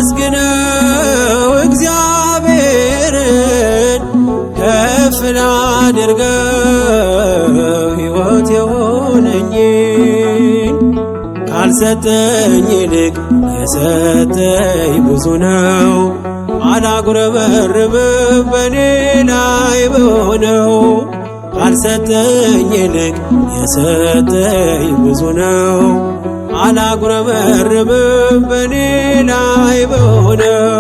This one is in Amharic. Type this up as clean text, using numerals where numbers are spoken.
ላመስግነው እግዚአብሔርን፣ ከፍ ላድርገው ሕይወት የሆነኝን። ካልሰጠኝ ይልቅ የሰጠኝ ብዙ ነው። አላጉረመርምም በኔ ላይ በሆነው። ካልሰጠኝ ይልቅ የሰጠኝ ብዙ ነው። አላጉረመርምም በኔ ላይ በሆነው።